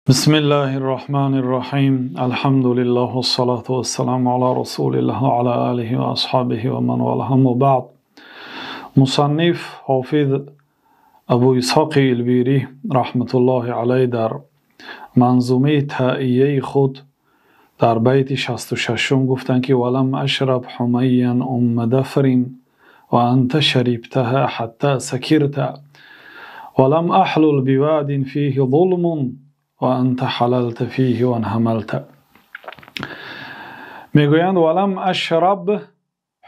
Бисмиллаҳир-раҳманир-раҳим. Алҳамдулиллаҳ вассалату вассаламу ала расулиллаҳ ва ала олиҳи ва асҳобиҳи ва ман валаҳ, аммо баъд. Мусанниф Ҳофиз Абу Исҳоқ Илбирӣ раҳматуллоҳи алайҳ дар манзумаи Тоияи худ дар байти 66 гуфтанд, ки валам ашраб ҳумайян умма дафрин ва анта шарибтаҳа ҳатта сакирта валам аҳлул бивадин фиҳи зулмун ва анта ҳалалта фиҳи ванҳамалта. Мегӯянд валам ашраб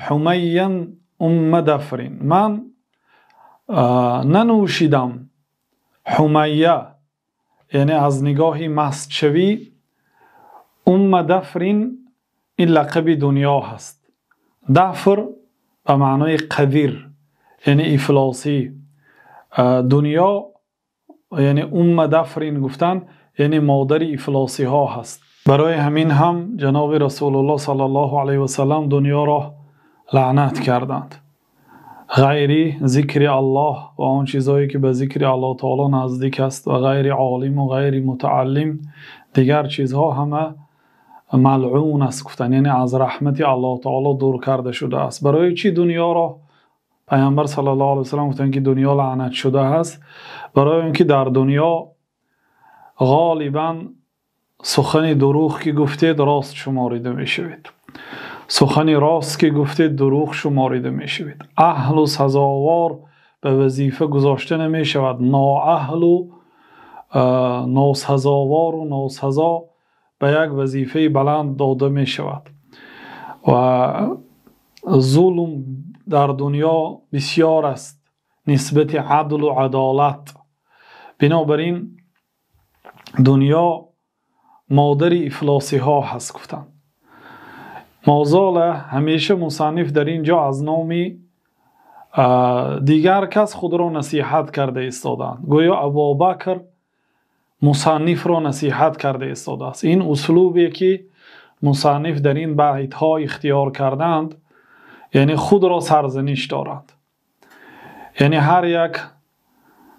ҳумайян умма дафрин, ман нанӯшидам ҳумайя, яъне аз нигоҳи мастшавӣ умма дафрин ин лақаби дунё ҳаст. Дафр ба маънои қадир, яъне ифлосӣ. Дунё яъне умма дафрин гуфтан яъне модари ифлосиҳо ҳаст. Барои ҳамин ҳам ҷаноби Расулуллоҳ саллаллоҳу алайҳи васаллам дунёро лаънат карданд. Ғайри зикри Аллоҳ ва он чизҳое ки ба зикри Аллоҳ таоло наздик аст ва ғайри олим ва ғайри мутааллим дигар чизҳо ҳама малъун аст гуфтан, яъне аз раҳмати Аллоҳ таоло дур карда шудааст. Барои чӣ дунёро Паёмбар саллаллоҳу алайҳи васаллам гуфтанд, ки дунё лаънат шудааст? Барои инки дар дунё ғолибан сухани дурӯғ ки гуфтед рост шуморида мешавед, сухани рост ки гуфтед дурӯғ шуморида мешавед. Аҳлу сазовор ба вазифа гузошта намешавад, ноаҳлу носазовору носазо ба як вазифаи баланд дода мешавад ва зулм дар дунё бисёр аст нисбати адлу адолат. Бинобар ин дунё модари ифлосиҳо ҳаст гуфтанд. Мозола ҳамеша мусанниф дар ин ҷо аз номи дигар кас худро насиҳат карда истодаанд. Гӯё Абубакр мусаннифро насиҳат карда истодааст. Ин услубе ки мусанниф дар ин байтҳо ихтиёр кардаанд, яъне худро сарзаниш дорад. Яъне ҳар як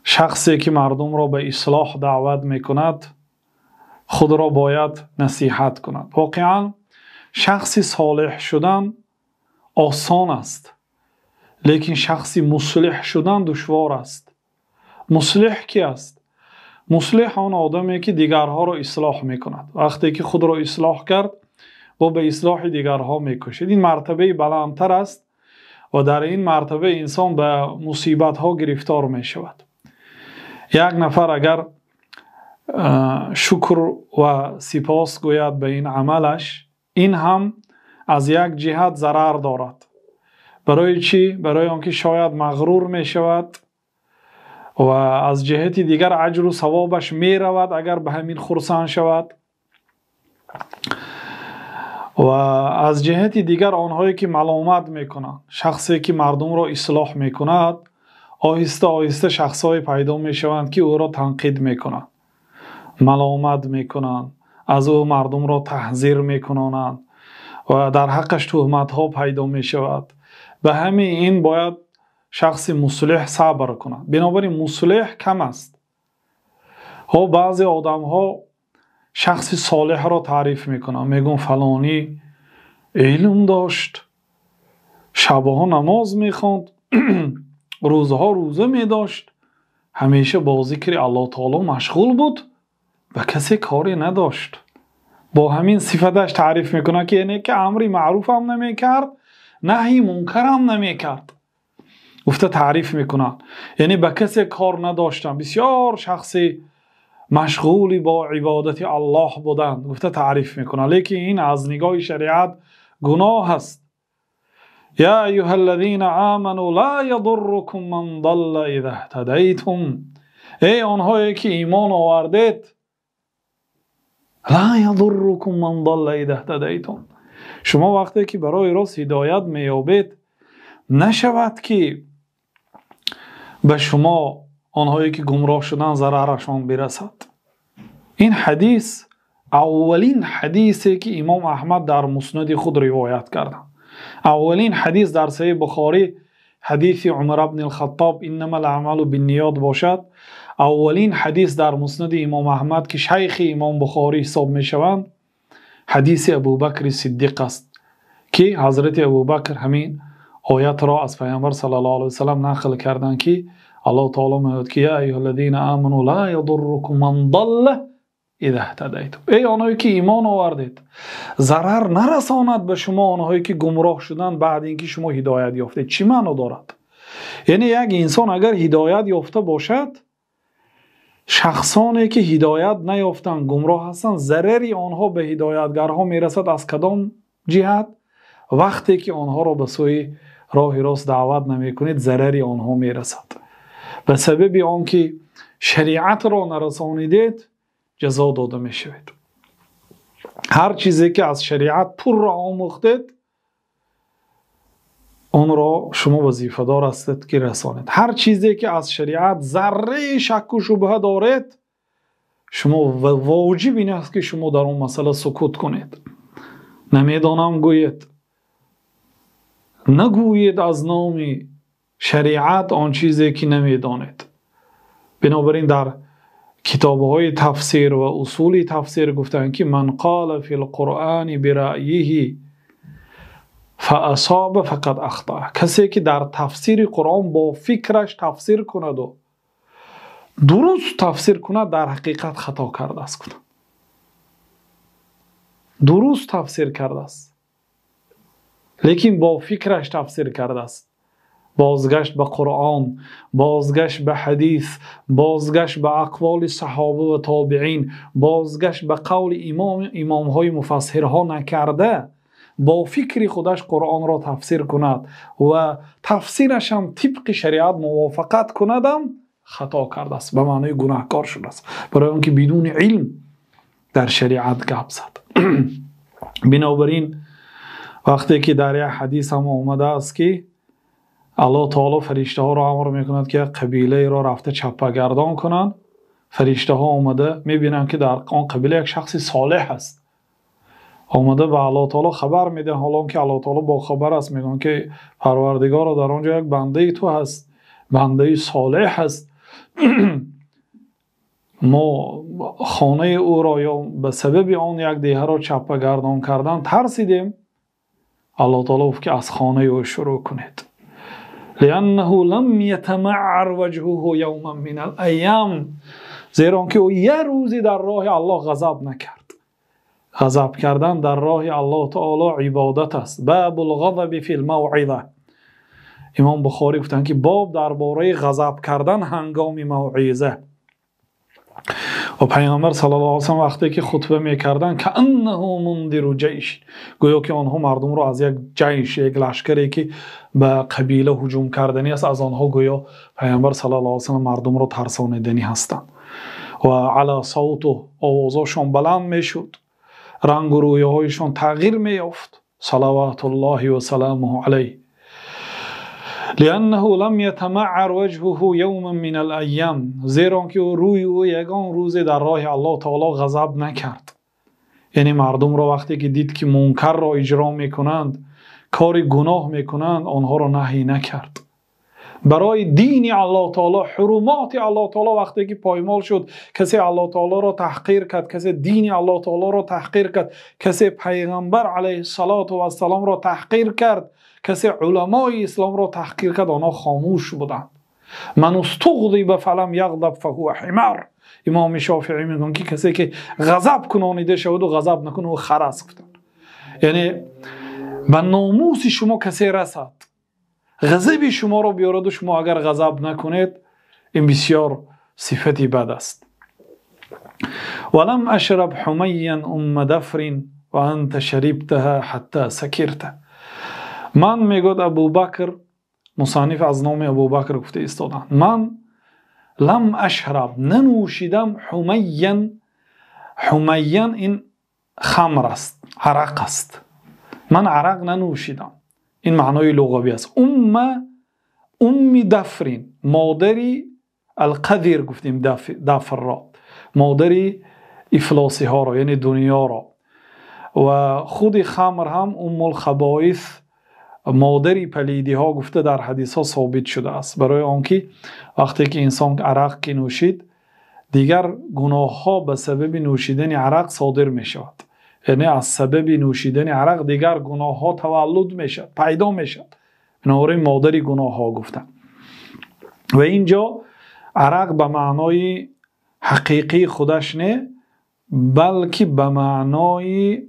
шахсе ки мардумро ба ислоҳ даъват мекунад худро бояд насиҳат кунад. Воқеан шахси солеҳ шудан осон аст, лекин шахси муслиҳ шудан душвор аст. Муслиҳ ки аст? Муслиҳ он одаме ки дигарҳоро ислоҳ мекунад. Вақте ки худро ислоҳ кард, ӯ ба ислоҳи дигарҳо мекӯшад. Ин мартабаи баландтар аст ва дар ин мартаба инсон ба мусибатҳо гирифтор мешавад. Як нафар агар шукр ва сипос гӯяд ба ин амалаш, ин ҳам аз як ҷиҳат зарар дорад. Барои чӣ? Барои он ки шояд мағрур мешавад ва аз ҷиҳати дигар аҷру савобаш меравад агар ба ҳамин хурсанд шавад, ва аз ҷиҳати дигар онҳое ки маломат мекунанд, шахсе ки мардумро ислоҳ мекунад, оҳиста оҳиста шахсҳое пайдо мешаванд ки ӯро танқид мекунанд, маломат мекунанд, аз ӯ мардумро таҳзир мекунанд ва дар ҳаққаш туҳматҳо пайдо мешавад. Ба ҳамин ин бояд шахси муслиҳ сабр кунад. Бинобар ин муслиҳ кам аст. Ҳо баъзе одамҳо шахси солеҳро таъриф мекунанд, мегӯянд фалонӣ илм дошт, шабҳо намоз мехонд, рӯзҳо рӯза медошт, ҳамеша бо зикри Аллоҳ таоло машғул буд, ба касе коре надошт. Бо ҳамин сифаташ таъриф мекунад, ки яъне ки амри маъруф ҳам намекард, наҳи мункар ҳам намекард. Гуфта таъриф мекунанд. Яъне ба касе кор надоштанд, бисёр шахси машғули бо ибодати Аллоҳ буданд, гуфта таъриф мекунанд. Лекин ин аз нигоҳи шариат гуноҳ аст. Я айюҳаллазина аману ла ядуррукум ман далла иза иҳтадайтум. Эй онҳое ки имон овардед, ла ядуррукум ман далла иза иҳтадайтум. Шумо вақте ки барои рост ҳидоят меёбед, нашавад ки ба шумо онҳое ки гумроҳ шуданд зарарашон бирасад. Ин ҳадис аввалин ҳадисе ки имом Аҳмад дар муснади худ ривоят карданд. Аввалин ҳадис дар Саҳеҳи Бухорӣ ҳадиси Умар ибн ал-Хаттоб иннамал аъмалу бинниёт бошад. Аввалин ҳадис дар Муснади Имом Аҳмад, ки шайхи Имом Бухорӣ ҳисоб мешаванд, ҳадиси Абӯбакри Сиддиқ аст, ки ҳазрати Абӯбакр ҳамин оятро аз Паёмбар саллаллоҳу алайҳи васаллам нақл карданд, ки Аллоҳ таъоло мефармояд, ки يا أيها الذين آمنوا لا يضركم من ضل إذا اهتديتم. Эй онҳое ки имон овардед, зарар нарасонад ба шумо онҳое ки гумроҳ шуданд баъд инки шумо ҳидоят ёфтед. Чӣ маъно дорад? Яъне як инсон агар ҳидоят ёфта бошад, шахсоне ки ҳидоят наёфтанд, гумроҳ ҳастанд, зарари онҳо ба ҳидоятгарҳо мерасад. Аз кадом ҷиҳат? Вақте ки онҳоро ба сӯи роҳи рост даъват намекунед, зарари онҳо мерасад. Ба сабаби он ки шариатро нарасонидед, ҷазо дода мешавед. Ҳар чизе ки аз шариат пурра омӯхтед, онро шумо вазифадор ҳастед ки расонед. Ҳар чизе ки аз шариат зарраи шакку шубҳа доред, шумо воҷиб ин аст ки шумо дар он масъала сукут кунед. Намедонам гӯед, нагӯед аз номи шариат он чизе ки намедонед. Бинобар ин дар китобҳои тафсир ва усули тафсир гуфтанд, ки ман қола фил қуръони бираъйиҳи фаасоба фақад ахта. Касе ки дар тафсири Қуръон бо фикраш тафсир кунад ва дуруст тафсир кунад, дар ҳақиқат хато кардааст. Дуруст тафсир кардааст, лекин бо фикраш тафсир кардааст. Бозгашт ба Қуръон, бозгашт ба ҳадис, бозгашт ба ақволи саҳоба ва тобеин, бозгашт ба қавли имомҳои муфассирҳо накарда, бо фикри худаш Қуръонро тафсир кунад ва тафсираш ҳам тибқи шариат мувофиқат кунад, ҳам хато кардааст, ба маънои гунаҳкор шудааст, барои он ки бидуни илм дар шариат гап зад. Бинобар ин вақте ки дар як ҳадис ҳам омадааст, ки Аллоҳ таъоло фариштаҳоро амр мекунад, ки як қабилаеро рафта чаппагардон кунанд. Фариштаҳо омада мебинанд, ки дар он қабила як шахси солеҳ аст. Омада ба Аллоҳ таъоло хабар медиҳанд, ҳол он ки Аллоҳ таъоло бохабар аст. Мегӯянд, ки Парвардигоро, дар он ҷо як бандаи ту ҳаст, бандаи солеҳ аст. Мо хонаи ӯро ё ба сабаби он як деҳаро чаппагардон кардан тарсидем. Аллоҳ таъоло гуфт, ки аз хонаи ӯ шурӯъ кунед. لأنه لم يتمعر وجهه يوما من الأيام. Зеро ки ӯ як рӯзе дар роҳи Аллоҳ ғазаб накард. Ғазаб кардан дар роҳи Аллоҳ таъоло ибодат аст. باب الغضب في الموعظة. Имом Бухорӣ гуфтанд, ки боб дар бораи ғазаб кардан ҳангоми мавъиза. Ва Паёмбар саллаллоҳу алайҳи васаллам вақте ки хутба мекарданд, كأنه منذر جيش, гӯё ки онҳо мардумро аз як ҷайш, як лашкаре ки ба қабила ҳуҷум карданӣ аст, аз онҳо гӯё Паёмбар саллаллоҳу алайҳи васаллам мардумро тарсониданӣ ҳастанд. Ва ала савту, овозашон баланд мешуд, рангу рӯяҳояшон тағйир меёфт. Салаватуллоҳи ва саламуҳу алайҳ. لأنه لم يتمعر وجهه يوما من الأيام. Зеро ки ӯ рӯи ӯ ягон рӯзе дар роҳи Аллоҳ таъоло ғазаб накард. Яъне мардумро вақте ки дид, ки мункарро иҷро мекунанд, кори гуноҳ мекунанд, онҳоро наҳӣ накард. Барои дини Аллоҳ таъоло, ҳурумоти Аллоҳ таъоло вақте ки поймол шуд, касе Аллоҳ таъолоро таҳқир кард, касе дини Аллоҳ таъолоро таҳқир кард, касе Пайғамбар алайҳиссалоту вассаломро таҳқир кард, касе уламои исломро таҳқир кард, онҳо хомӯш буданд. من استغضب فلم یغضب فهو حمار. Имоми Шофеӣ мегӯянд, ки касе ки ғазаб кунонида шавад ва ғазаб накунад, ӯ хар аст, гуфтанд. Яъне ба номуси шумо касе расад, ғазаби шуморо биёрад ва шумо агар ғазаб накунед, ин бисёр сифати бад аст. ولم أشرب حميا أم دفر وأنت شربتها حتى سكرت. Ман, мегӯяд Абубакр, мусанниф аз номи Абубакр гуфта истоданд, ман лам ашраб, нанӯшидам, ҳумайян. Ҳумайян ин хамр аст, арақ аст. Ман арақ нанӯшидам, ин маънои луғавӣ аст. Умма, умми дафрин, модари алқадир гуфтем, дафрро, модари ифлосиҳоро, яъне дунёро. Ва худи хамр ҳам уммулхабоис, модари палидиҳо гуфта дар ҳадисҳо собит шудааст, барои он ки вақте ки инсон арақ ки нӯшид Дигар гуноҳҳо ба сабаби нӯшидани арақ содир мешавад. Яъне аз сабаби нӯшидани арақ дигар гуноҳҳо таваллуд мешавад, пайдо мешавад. Бинобар ин модари гуноҳҳо гуфтанд. Ва инҷо арақ ба маънои ҳақиқии худаш не, балки ба маънои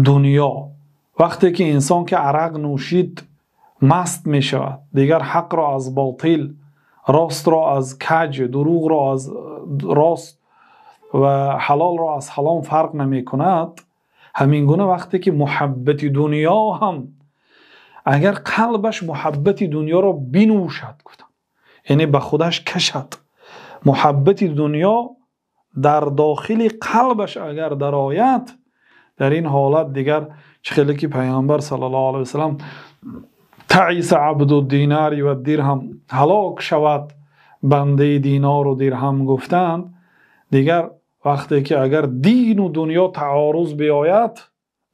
дунё. Вақте ки инсон ки арақ нӯшид, маст мешавад. Дигар ҳақро аз ботил, ростро аз каҷ, дурӯғро аз рост ва ҳалолро аз ҳаром фарқ намекунад. Ҳамин гуна вақте ки муҳаббати дунё ҳам агар қалбаш муҳаббати дунёро бинӯшад, гуфтам, яъне ба худаш кашад, муҳаббати дунё дар дохили қалбаш агар дарояд, дар ин ҳолат дигар чӣ хеле ки Паёмбар саллаллоҳу алайҳи васаллам таъиса абду динор ва дирҳам, ҳалок шавад бандаи динор ва дирҳам гуфтанд. Дигар вақте ки агар дин ва дунё таъоруз биёяд,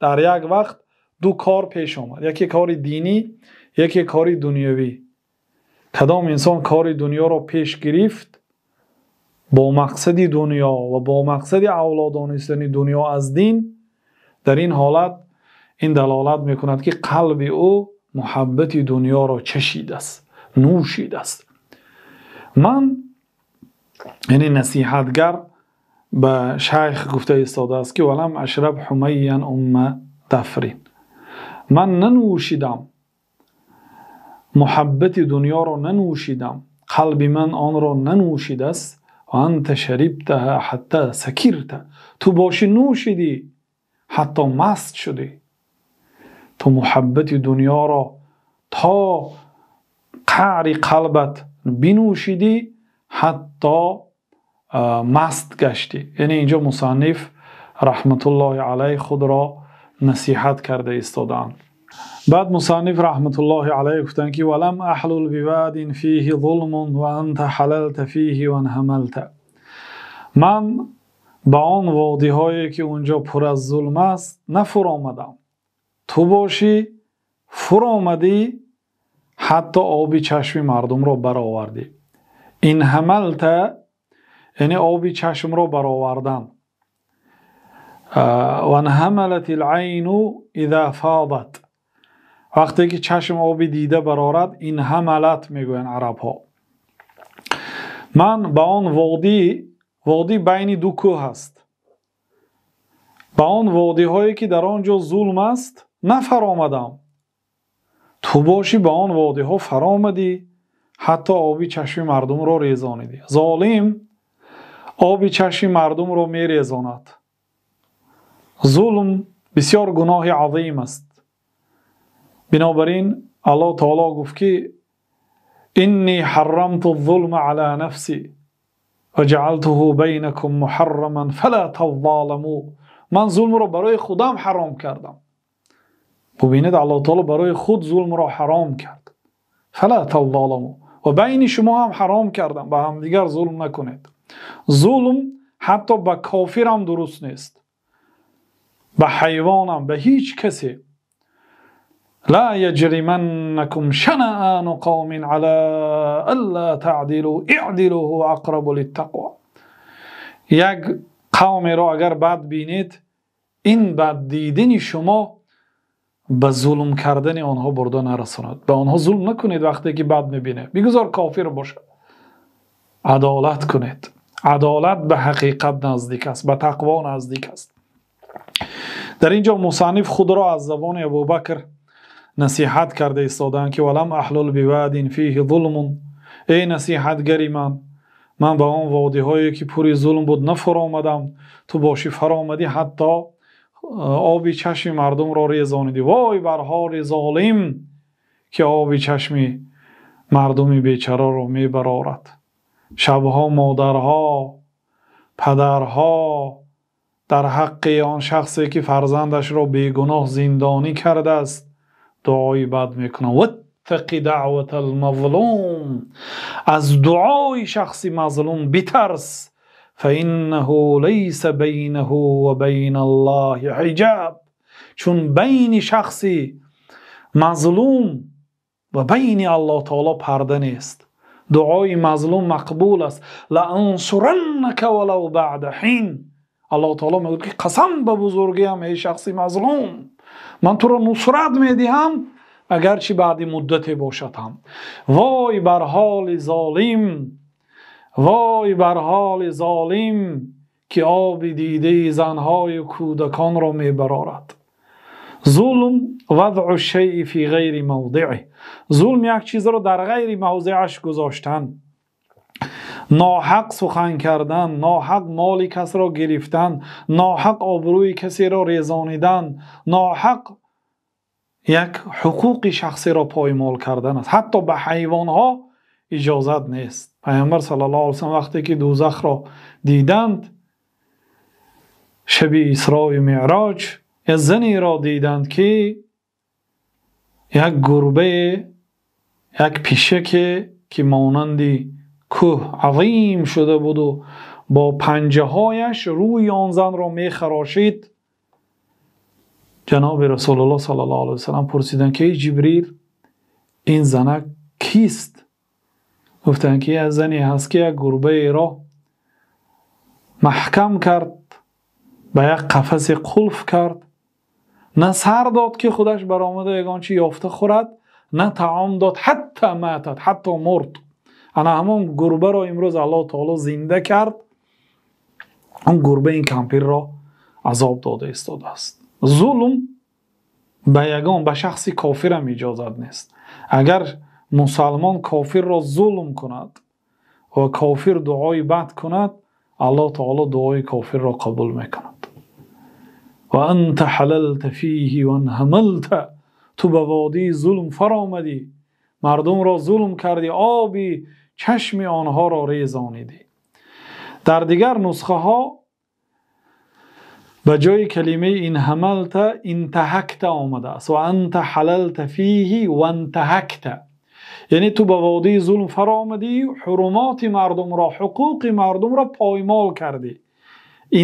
дар як вақт ду кор пеш омад, яке кори динӣ, яке кори дунявӣ. Кадом инсон кори дунёро пеш гирифт бо мақсади дунё ва бо мақсади авло донистани дунё аз дин, дар ин ҳолат ин далолат мекунад ки қалби ӯ муҳаббати дунёро чашидааст, нӯшидааст. Ман яъне насиҳатгар ба шайх гуфта истодааст ки валам ашраб ҳумайян умма дафрин, ман нанӯшидам, муҳаббати дунёро нанӯшидам, қалби ман онро нанӯшидааст. Ва анта шарибтаҳа ҳатта сакирта, ту бошӣ нӯшидӣ ҳатто маст шудӣ. Ту муҳаббати дунёро то қаъри қалбат бинӯшидӣ ҳатто маст гаштӣ. Яъне инҷо мусанниф раҳматуллоҳи алайҳ худро насиҳат карда истодаанд. Баъд мусанниф раҳматуллоҳи алайҳ гуфтанд ки валам аҳлул бивадин фиҳи зулмун ва анта ҳалалта фиҳи ванҳамалта. Ман ба он водиҳое ки унҷо пур аз зулм аст нафуромадам, ту бошӣ фуромадӣ ҳатто оби чашми мардумро баровардӣ. Инҳамалта яъне оби чашмро баровардан. Ванҳамалат ал-айну иза фадат, вақте ки чашм оби дида барорад инҳамалат мегӯянд арабҳо. Ман ба он водӣ, водӣ байни ду кӯҳ аст, ба он водиҳое ки дар он ҷо зулм аст нафаромадам, ту бошӣ ба он водиҳо фаромадӣ ҳатто оби чашми мардумро резонидӣ. Золим оби чашми мардумро мерезонад. Зулм бисёр гуноҳи азим аст. Бинобар ин Аллоҳ таоло гуфт ки инни ҳаррамту зулма ала нафси ва ҷаалтуҳу байнакум муҳарраман фала тазоламу. Ман зулмро барои худам ҳаром кардам. Бубинед, Аллоҳ таоло барои худ зулмро ҳаром кард. Фала тазоламу, ва байни шумо ҳам ҳаром кардам, ба ҳамдигар зулм накунед. Зулм ҳатто ба кофир ҳам дуруст нест, ба ҳайвон ҳам, ба ҳеҷ касе. ла яҷриманнакум шанаъану қавмин ала алла таъдилу иъдилу ҳува ақрабу литтақво. Як қавмеро агар бад бинед, ин бад дидани шумо ба зулм кардани онҳо бурда нарасонад. Ба онҳо зулм накунед вақте ки бад мебинед, бигузор кофир бошад. Адолат кунед. Адолат ба ҳақиқат наздик аст, ба тақво наздик аст. Дар инҷо мусанниф худро аз забони Абубакр насиҳат карда истодаанд ки валам аҳлул бивадин фиҳи зулмун. Эй насиҳатгари ман, ман ба он водиҳое ки пури зулм буд нафаромадам, ту бошӣ фаромадӣ ҳатто оби чашми мардумро резонидӣ. Вой бар ҳоли золим ки оби чашми мардуми бечораро мебарорад. Шабҳо модарҳо, падарҳо дар ҳаққи он шахсе ки фарзандашро бегуноҳ зиндонӣ кардааст дуои бад мекунанд. Ваттақи даъватал мазлум, аз дуои шахси мазлум битарс. фаиннаҳу лайса байнаҳу ва байналлоҳи ҳиҷоб, чун байни шахси мазлум ва байни Аллоҳ таоло парда нест. Дуои мазлум мақбул аст. Лаансураннака валав баъда ҳин. Аллоҳ таоло мегӯяд ки қасам ба бузургиам, эй шахси мазлум, ман туро нусрат медиҳам, агарчи баъди муддате бошад ҳам. Вой бар ҳоли золим, вой бар ҳоли золим ки оби дидаи занҳою кӯдаконро мебарорад. Зулм вадъу шайъи фи ғайри мавзиъиҳ. Зулм як чизро дар ғайри мавзиъаш гузоштан, ноҳақ сухан кардан, ноҳақ моли касро гирифтан, ноҳақ обрӯи касеро резонидан, ноҳақ як ҳуқуқи шахсиро поймол кардан аст. Ҳатто ба ҳайвонҳо иҷозат нест. Пайғамбар саллаллоҳу алайҳи васаллам вақте ки дӯзахро диданд, шаби Исрою Меъроҷ, як занеро диданд ки як гурбае, як пишаке ки монанди кӯҳ азим шуда буду бо панҷаҳояш рӯи он занро мехарошид. Ҷаноби Расулуллоҳ саллаллоҳу алайҳи васаллам пурсиданд ки эй Ҷибрил, ин занак кист? Гуфтанд ки як зане ҳаст ки як гурбаеро маҳкам кард, ба як қафасе қулф кард, на сар дод ки худаш баромада ягон чи ёфта хӯрад, на таом дод, ҳатта матат, ҳатто мурд. Ана ҳамон гурбаро имрӯз Аллоҳ таоло зинда кард. Он гурба ин кампирро азоб дода истодааст. Зулм ба ягон, ба шахси кофирам иҷозат нест. Агар мусалмон кофирро зулм кунад ва кофир дуои бад кунад, Аллоҳ таоло дуои кофирро қабул мекунад. Ва анта ҳалалта фиҳи ванҳамалта. Ту ба водии зулм фаромадӣ, мардумро зулм кардӣ, оби чашми онҳоро резонидӣ. Дар дигар нусхаҳо ба ҷои калимаи инҳамалта интаҳакта омадааст. Ва анта ҳалалта фиҳи вантаҳакта, яъне ту ба водии зулм фаромадӣ, ҳурумоти мардумро, ҳуқуқи мардумро поймол кардӣ.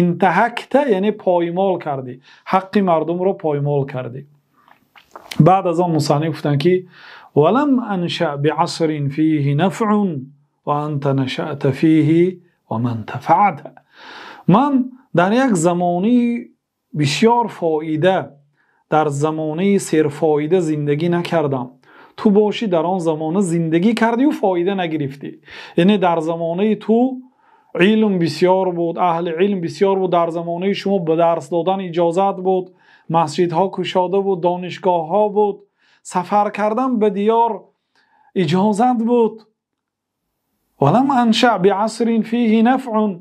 Интаҳакта яъне поймол кардӣ, ҳаққи мардумро поймол кардӣ. Баъд аз он мусанниф гуфтанд ки валам анша биасрин фиҳи нафъун ва анта нашаъта фиҳи ва ман тафаъта. Ман дар як замони бисёр фоида, дар замонаи серфоида зиндагӣ накардам. Ту бошӣ дар он замона зиндагӣ кардию фоида нагирифтӣ. Яъне дар замонаи ту илм бисёр буд, аҳли илм бисёр буд, дар замонаи шумо ба дарс додан иҷозат буд, масҷидҳо кушода буд, донишгоҳҳо буд, сафар кардан ба диёр иҷозат буд. Валам анша биасрин фиҳи нафъун.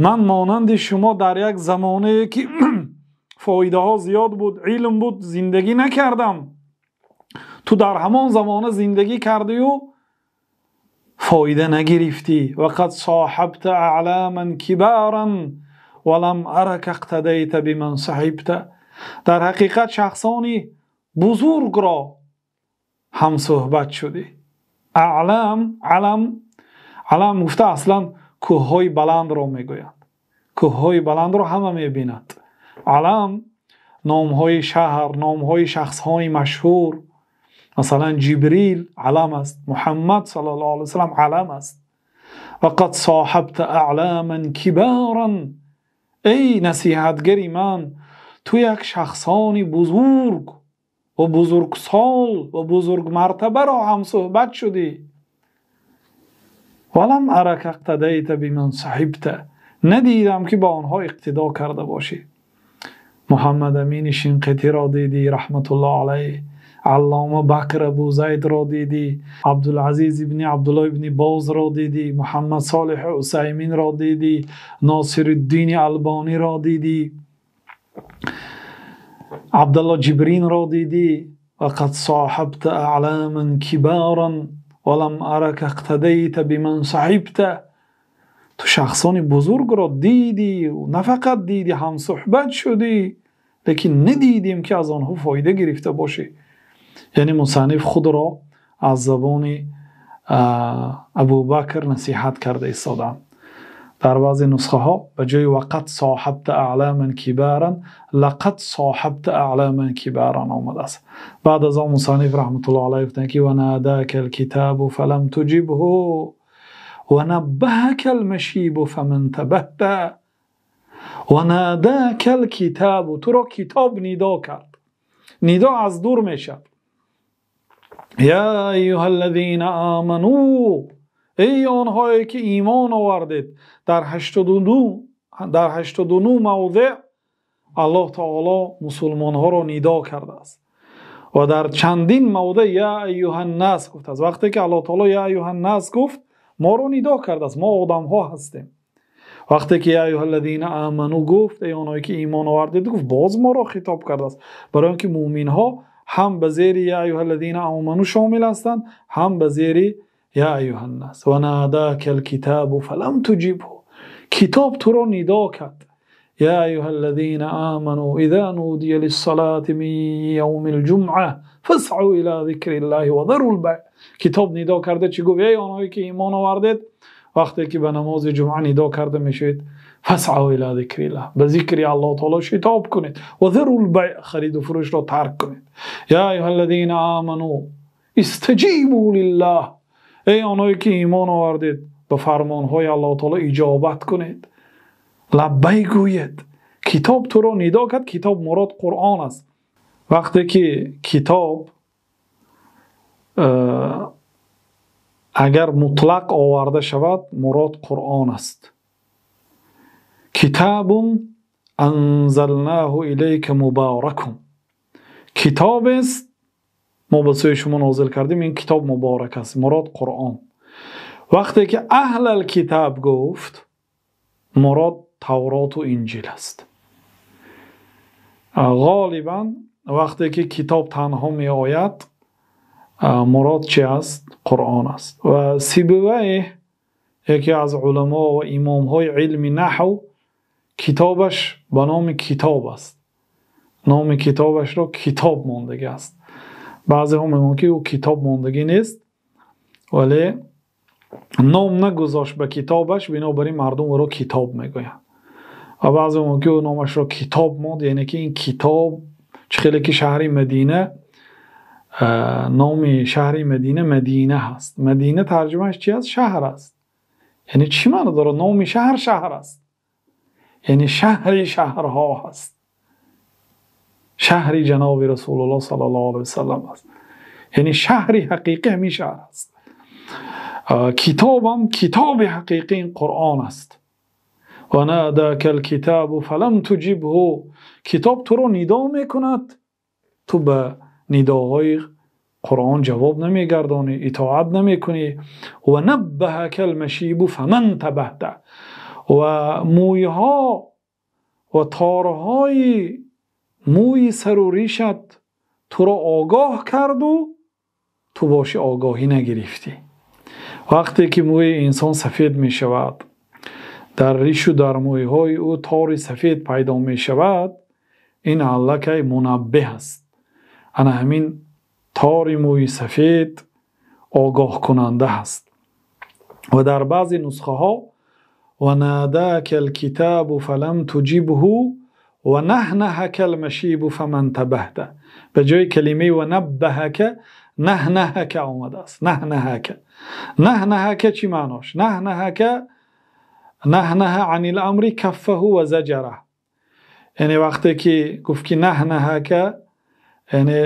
Ман монанди шумо дар як замонае ки фоидаҳо зиёд буд, илм буд, зиндагӣ накардам. Ту дар ҳамон замона зиндагӣ кардию фоида нагирифтӣ. Вақад соҳабта аъламан кибаран валам арака иқтадайта биман саҳибта. Дар ҳақиқат шахсони бузургро ҳамсӯҳбат шудӣ. Аълам, алам, алам гуфта аслан кӯҳҳои баландро мегӯянд. Кӯҳҳои баландро ҳама мебинад. Алам номҳои шаҳр, номҳои шахсҳои машҳур. Масалан Ҷибрил алам аст, Муҳаммад саллаллоҳу алайҳи васаллам алам аст. Вақад соҳабта аъламан кибаран. Эй насиҳатгари ман, ту як шахсони бузург ва бузургсол ва бузургмартабаро ҳамсӯҳбат шудӣ. Валам арака иқтадайта биман саҳибта. Надидам ки ба онҳо иқтидо карда бошӣ. Муҳаммад Амини Шинқитиро дидӣ раҳматуллоҳ алайҳ, Аллома Бакр Абу Зайдро дидӣ, Абдулазиз ибни Абдуллоҳ ибни Бозро дидӣ, Муҳаммад Солиҳ Усайминро дидӣ, Носируддини Албониро дидӣ, Абдуллоҳ Ҷибринро дидӣ. Вақад соҳабта аъламан кибаран валам арака иқтадайта биман саҳибта. Ту шахсони бузургро дидӣ, на фақат дидӣ, ҳамсӯҳбат шудӣ, лекин надидем ки аз онҳо фоида гирифта бошӣ. Яъне мусанниф худро аз забони Абубакр насиҳат карда истодаанд. Дар баъзе нусхаҳо ба ҷои вақат соҳабта аъламан кибаран лақад соҳабта аъламан кибаран омадааст. Баъд аз он мусанниф раҳматуллоҳи алайҳи гуфтанд ки ва надака китобу фалам туҷибҳу ва наббаҳака машибу фаман табаҳта. Ва надака китобу, туро китоб нидо кард. Нидо аз дур мешавад. Ё айюҳаллазина оману, эй онҳое ки имон овардед. Дар 89 мавзеъ Аллоҳ таъоло мусулмонҳоро нидо кардааст ва дар чандин мавзеъ ё айюҳаннос гуфтааст. Вақте ки Аллоҳ таъоло ё айюҳаннос гуфт, моро нидо кардааст, мо одамҳо ҳастем. Вақте ки ё айюҳаллазина оману гуфт, эй онҳое ки имон овардед гуфт, боз моро хитоб кардааст, барои инки мӯъминҳо ҳам ба зери ё айюҳаллазина оману шомил ҳастанд, ҳам ба зери ё айюҳаннос. Ва надака китобу фалам туҷибҳу, китоб туро нидо кард. Ё айюҳаллазина оману иза нудия лиссалати мин явмил ҷумъа фасъав ила зикриллаҳи ва зарул бай'. Китоб нидо карда чӣ гуфт? Эй онҳое ки имон овардед, вақте ки ба намози ҷумъа нидо карда мешавед, фасъав ила зикриллаҳ, ба зикри Аллоҳ таъоло шитоб кунед, ва зарул бай', хариду фурӯшро тарк кунед. Ё айюҳаллазина оману истаҷибу лиллаҳ, эй онҳое ки имон овардед, ба фармонҳои Аллоҳ таъоло иҷобат кунед, лаббайк гӯед. Китоб туро нидо кард. Китоб мурод Қуръон аст. Вақте ки китоб агар мутлақ оварда шавад, мурод Қуръон аст. Китобун анзалнаху илайка муборакун, китоб аст мо ба сӯи шумо нозил кардем, ин китоб муборак аст, мурод Қуръон. Вақте ки аҳлал китоб гуфт, мурод Тавроту Инҷил аст. Ғолибан вақте ки китоб танҳо меояд, мурод чи аст? Қуръон аст. Ва Сибавайҳ, яке аз уламо ва имомҳои илми наҳв, китобаш ба номи китоб аст. Номи китобашро китоб мондагӣ аст. Баъзеҳо мегӯянд ки ӯ китоб мондагӣ нест, вале ном нагузошт ба китобаш, бинобар ин мардум ӯро китоб мегӯянд. Ва баъзеҳо мегӯянд ки ӯ номашро китоб монд, яъне ки ин китоб чӣ хеле ки шаҳри Мадина, номи шаҳри Мадина Мадина ҳаст. Мадина тарҷумааш чи аст? Шаҳр аст. Яъне чӣ маъно дорад? Номи шаҳр шаҳр аст, яъне шаҳри шаҳрҳо ҳаст. Шаҳри ҷаноби Расулуллоҳ саллаллоҳу алайҳи васаллам аст, яъне шаҳри ҳақиқӣ ҳамин шаҳр аст. Китобам китоби ҳақиқӣ ин Қуръон аст. Ва надака китобу фалам туҷибҳу, китоб туро нидо мекунад, ту ба нидоҳои Қуръон ҷавоб намегардонӣ, итоат намекунӣ. Ва наббаҳака машибу фаман табаҳта, ва мӯйҳо ва торҳои мӯи сару ришат туро огоҳ карду ту боши огоҳӣ нагирифтӣ. Вақте ки мӯи инсон сафед мешавад, дар ришу дар мӯйҳои ӯ тори сафед пайдо мешавад, ин аллакай мунаббеҳ аст. Ана ҳамин тори мӯи сафед огоҳкунанда аст. Ва дар баъзе нусхаҳо ва надака китобу фалам туҷибҳу ва наҳнаҳака машибу фаман табаҳта, ба ҷои калимаи ва наббаҳака наҳнаҳака омадааст. Наҳнаҳака, наҳнаҳака чӣ маънош? Наҳнаҳака наҳнаҳа анил амри каффаҳу ва заҷараҳ, яъне вақте ки гуфт ки наҳнаҳака, яъне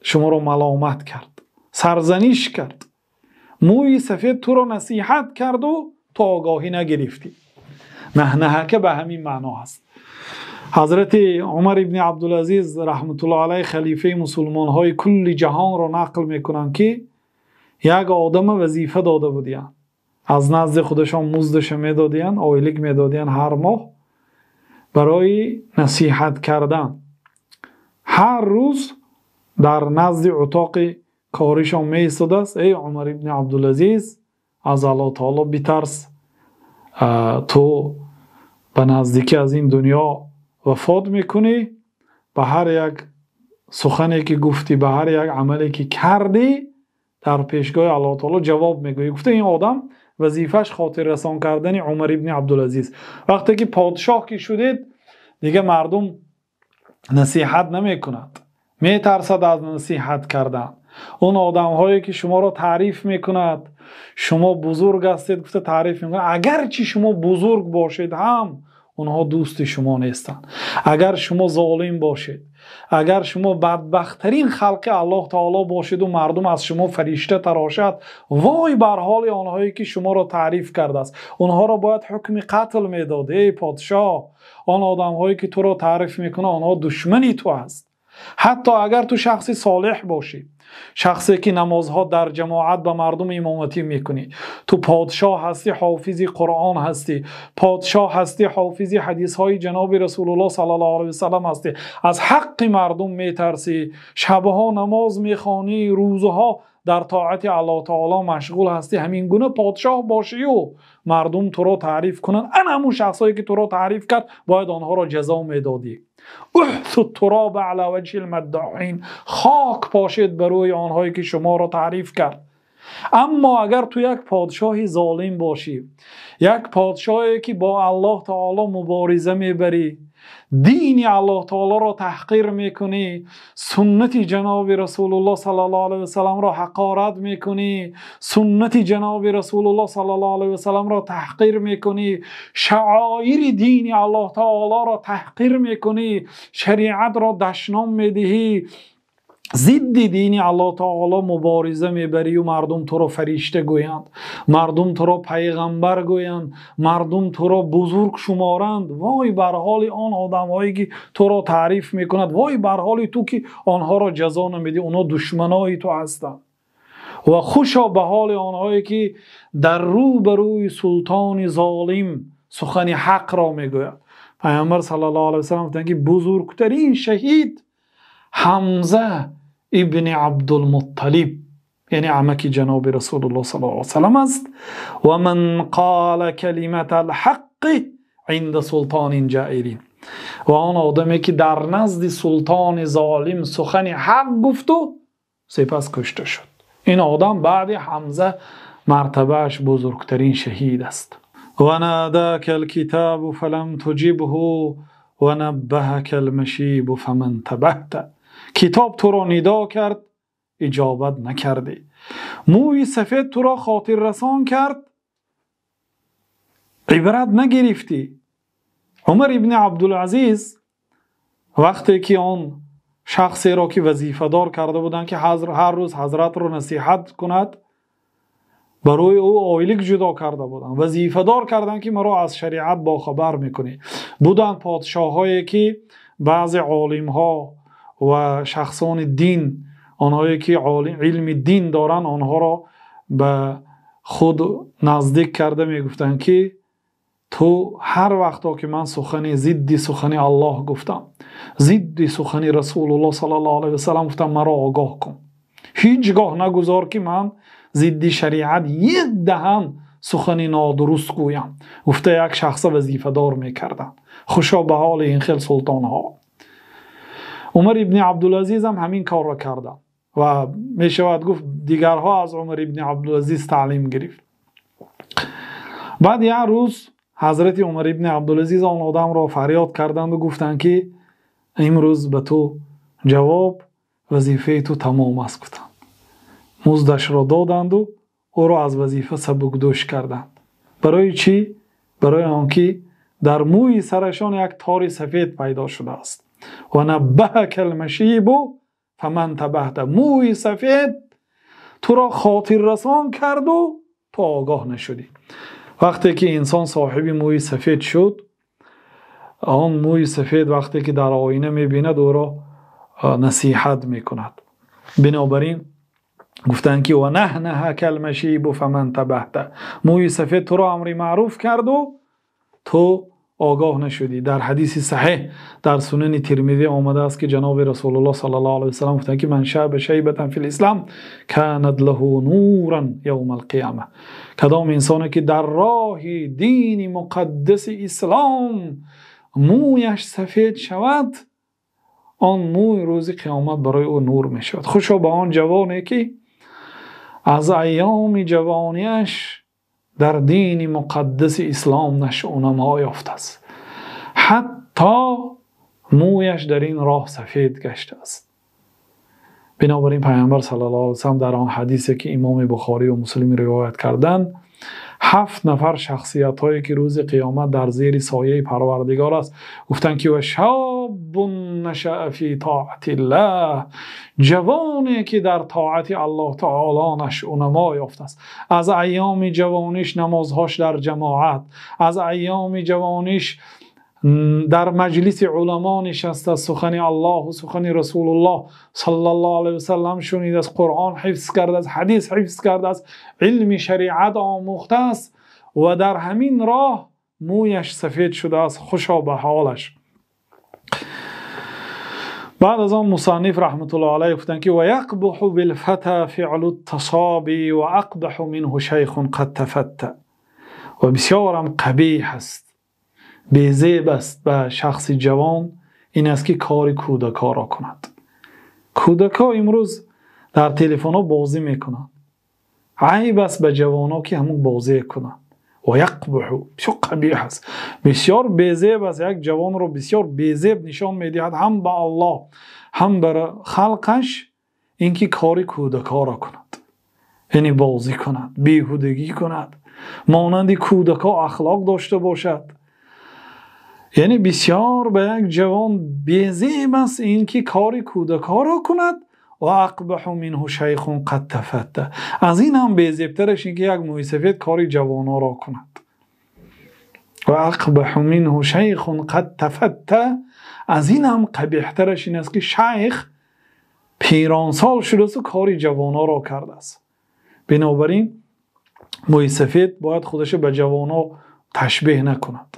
шуморо маломат кард, сарзаниш кард, мӯи сафед туро насиҳат карду ту огоҳӣ нагирифтӣ. Наҳнаҳака ба ҳамин маъно ҳаст. Ҳазрати Умар ибни Абдулазиз раҳматуллоҳи алайҳ, халифаи мусулмонҳои кулли ҷаҳонро нақл мекунанд ки як одама вазифа дода будиянд, аз назди худашон муздаша медодиянд, ойлик медодиянд ҳар моҳ барои насиҳат кардан. Ҳар рӯз дар назди утоқи коришон меистодааст: эй Умар ибни Абдулазиз, аз Аллоҳ таъоло битарс, ту ба наздикӣ аз ин дунё вафот мекунӣ, ба ҳар як сухане ки гуфтӣ, ба ҳар як амале ки кардӣ, дар пешгоҳи Аллоҳ таъоло ҷавоб мегӯӣ. Гуфта ин одам Вазифааш хотиррасон кардани Умар ибни Абдулазиз. Вақте ки подшоҳ ки шудед, дигар мардум насиҳат намекунад, метарсад аз насиҳат кардан. Он одамҳое ки шуморо таъриф мекунад, шумо бузург ҳастед гуфта таъриф мекунад, агарчи шумо бузург бошед ҳам онҳо дӯсти шумо нестанд. Агар шумо золим бошед, агар шумо бадбахттарин халқи Аллоҳ таоло бошед ва мардум аз шумо фаришта тарошад, вой бар ҳоли онҳое ки шуморо таъриф кардааст. Онҳоро бояд ҳукми қатл медод. Эй подшоҳ, он одамҳое ки туро таъриф мекунанд, онҳо душмани ту аст. Ҳатто агар ту шахси солеҳ бошӣ, шахсе ки намозҳо дар ҷамоат ба мардум имоматӣ мекунӣ, ту подшоҳ ҳастӣ, ҳофизи Қуръон ҳастӣ, подшоҳ ҳастӣ, ҳофизи ҳадисҳои ҷаноби Расулуллоҳ саллаллоҳу алайҳи васаллам ҳастӣ, аз ҳаққи мардум метарсӣ, шабҳо намоз мехонӣ, рӯзҳо дар тоати Аллоҳ таоло машғул ҳастӣ, ҳамин гуна подшоҳ бошӣ ва мардум туро таъриф кунанд, ан ҳамун шахсҳое ки туро таъриф кард бояд онҳоро ҷазо медодӣ. احثوا التراب على وجه المداحين, хок пошед бар рӯи онҳое ки шуморо таъриф кард. Аммо агар ту як подшоҳи золим бошӣ, як подшоҳе ки бо Аллоҳ таоло мубориза мебарӣ, дини Аллоҳ таолоро таҳқир мекунӣ, суннати ҷаноби Расулуллоҳ саллаллоҳу алайҳи васалламро ҳақорат мекунӣ, суннати ҷаноби Расулуллоҳ саллаллоҳу алайҳи васалламро таҳқир мекунӣ, шаоири дини Аллоҳ таолоро таҳқир мекунӣ, шариатро дашном медиҳӣ, зидди дини Аллоҳ таоло мубориза мебарӣ ва мардум туро фаришта гӯянд, мардум туро пайғамбар гӯянд, мардум туро бузург шуморанд, вой бар ҳоли он одамҳое ки туро таъриф мекунад, вой бар ҳоли ту ки онҳоро ҷазо намедиҳӣ, онҳо душманои ту ҳастанд. Ва хушо ба ҳоли онҳое ки дар рӯбарӯи султони золим сухани ҳақро мегӯяд. Пайғамбар саллаллоҳу алайҳи васаллам гуфтанд ки бузургтарин шаҳид Ҳамза ибни Абдулмутталиб, яъне амаки ҷаноби Расулуллоҳ саллаллоҳу алайҳи васаллам аст. Ва ман қола калиматал ҳаққи инда султонин ҷаирин, ва он одаме ки дар назди султони золим сухани ҳақ гуфту сипас кушта шуд. Ин одам баъди Ҳамза мартабааш бузургтарин шаҳид аст. Ва надака алкитобу фалам туҷибҳу ва наббаҳака алмашибу фаман табаҳта. Китоб туро нидо кард, иҷобат накардӣ. Мӯи сафед туро хотиррасон кард, ибрат нагирифтӣ. Умар ибни Абдулазиз вақте ки он шахсеро ки вазифадор карда буданд ки ҳар рӯз ҳазратро насиҳат кунад, барои ӯ ойлик ҷудо карда буданд, вазифадор карданд ки маро аз шариат бохабар мекунӣ. Буданд подшоҳҳое ки баъзе олимҳо ва шахсони дин, онҳое ки илми дин доранд, онҳоро ба худ наздик карда мегуфтанд ки ту ҳар вақто ки ман сухани зидди сухани Аллоҳ гуфтам, зидди сухани Расулуллоҳ саллаллоҳу алайҳи васаллам гуфтам, маро огоҳ кун. Ҳеҷ гоҳ нагузор ки ман зидди шариат як даҳан сухани нодуруст гӯям. Гуфта як шахса вазифадор мекарданд. Хушо ба ҳоли ин хел султонҳо. Умар ибни Абдулазиз ҳам ҳамин корро карданд ва мешавад гуфт дигарҳо аз Умар ибни Абдулазиз таълим гирифт. Баъд як рӯз ҳазрати Умар ибни Абдулазиз он одамро фарёд карданд ва гуфтанд ки имрӯз ба ту ҷавоб, вазифаи ту тамом аст гуфтанд. Муздашро доданду ӯро аз вазифа сабукдӯш карданд. Барои чӣ? Барои он ки дар мӯи сарашон як тори сафед пайдо шудааст. Ва наббаҳака алмашибу фаман табаҳта. Мӯи сафед туро хотиррасон карду ту огоҳ нашудӣ. Вақте ки инсон соҳиби мӯи сафед шуд, он мӯи сафед вақте ки дар оина мебинад, ӯро насиҳат мекунад. Бинобар ин гуфтанд ки ва наҳнаҳака алмашибу фаман табаҳта. Мӯи сафед туро амри маъруф карду ту огоҳ нашудӣ. Дар ҳадиси саҳеҳ дар сунани Тирмизӣ омадааст ки ҷаноби Расулуллоҳ саллаллоҳу алайҳи васаллам гуфтанд ки ман шаба шайбатан фил ислом канат лаҳу нуран явма алқиёма. Кадом инсоне ки дар роҳи дини муқаддаси ислом мӯяш сафед шавад, он мӯй рӯзи қиёмат барои ӯ нур мешавад. Хушо ба он ҷавоне ки аз айёми ҷавониаш дар дини муқаддаси ислом нашъунамо ёфтааст, ҳатто мӯяш дар ин роҳ сафед гаштааст. Бинобар ин Паёмбар саллаллоҳу алайҳи васаллам дар он ҳадисе ки Имом Бухорӣ ва Муслим ривоят карданд, 7 нафар шахсиятҳое ки рӯзи қиёмат дар зери сояи Парвардигор аст, гуфтанд ки ва шобун нашаа фи тоатиллаҳ, ҷавоне ки дар тоати Аллоҳ таоло нашъунамо ёфтааст, аз айёми ҷавониш намозҳош дар ҷамоат, аз айёми ҷавониш дар маҷлиси уламо нишастааст, сухани Аллоҳ ва сухани Расулуллоҳ саллаллоҳу алайҳи васаллам шунидааст, Қуръон ҳифз кардааст, ҳадис ҳифз кардааст, илми шариат омӯхтааст ва дар ҳамин роҳ мӯяш сафед шудааст. Хушо ба ҳолаш. Баъд аз он мусанниф раҳматуллоҳи алайҳ гуфтанд ки ва яқбаҳу билфата фиълу тасоби ва ақбаҳу минҳу шайхун қад тафатта. Ва бисёрам қабеҳ аст, безеб аст ба шахси ҷавон ин аст ки кори кӯдакоро кунад. Кӯдако имрӯз дар телефонҳо бозӣ мекунанд. Айб аст ба ҷавоно ки ҳамон бозие кунанд. Ва яқбаҳу, бисёр қабеҳ аст, бисёр безеб аст. Як ҷавонро бисёр безеб нишон медиҳад ҳам ба Аллоҳ ҳам ба халқаш инки кори кӯдакоро кунад, яъне бозӣ кунад, беҳудагӣ кунад, монанди кӯдако ахлоқ дошта бошад. Яъне бисёр ба як ҷавон безеб аст инки кори кӯдакоро кунад. Ва ақбаҳу минҳу шайхун қад тафатта, аз ин ҳам безебтараш инки як мӯйсафед кори ҷавоноро кунад. Ва ақбаҳу минҳу шайхун қад тафатта, аз ин ҳам қабеҳтараш ин аст ки шайх пиронсол шудааст ва кори ҷавоноро кардааст. Бинобар ин мӯйсафед бояд худашро ба ҷавоно ташбеҳ накунад,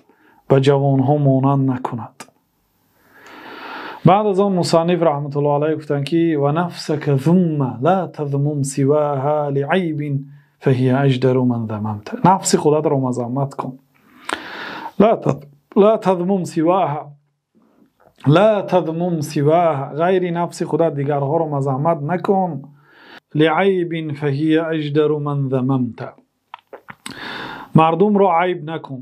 ба ҷавонҳо монанд накунад. Баъд аз он мусанниф раҳматуллоҳи алайҳ гуфтанд ки ва нафсака зумма ла тазмум сиваҳа лиайбин фаҳия аждару ман замамта. Нафси худатро мазаммат кун. Ла тазмум сиваҳа, ла тазмум сиваҳа, ғайри нафси худат дигарҳоро мазаммат накун. Лиайбин фаҳия аждару ман замамта, мардумро айб накун,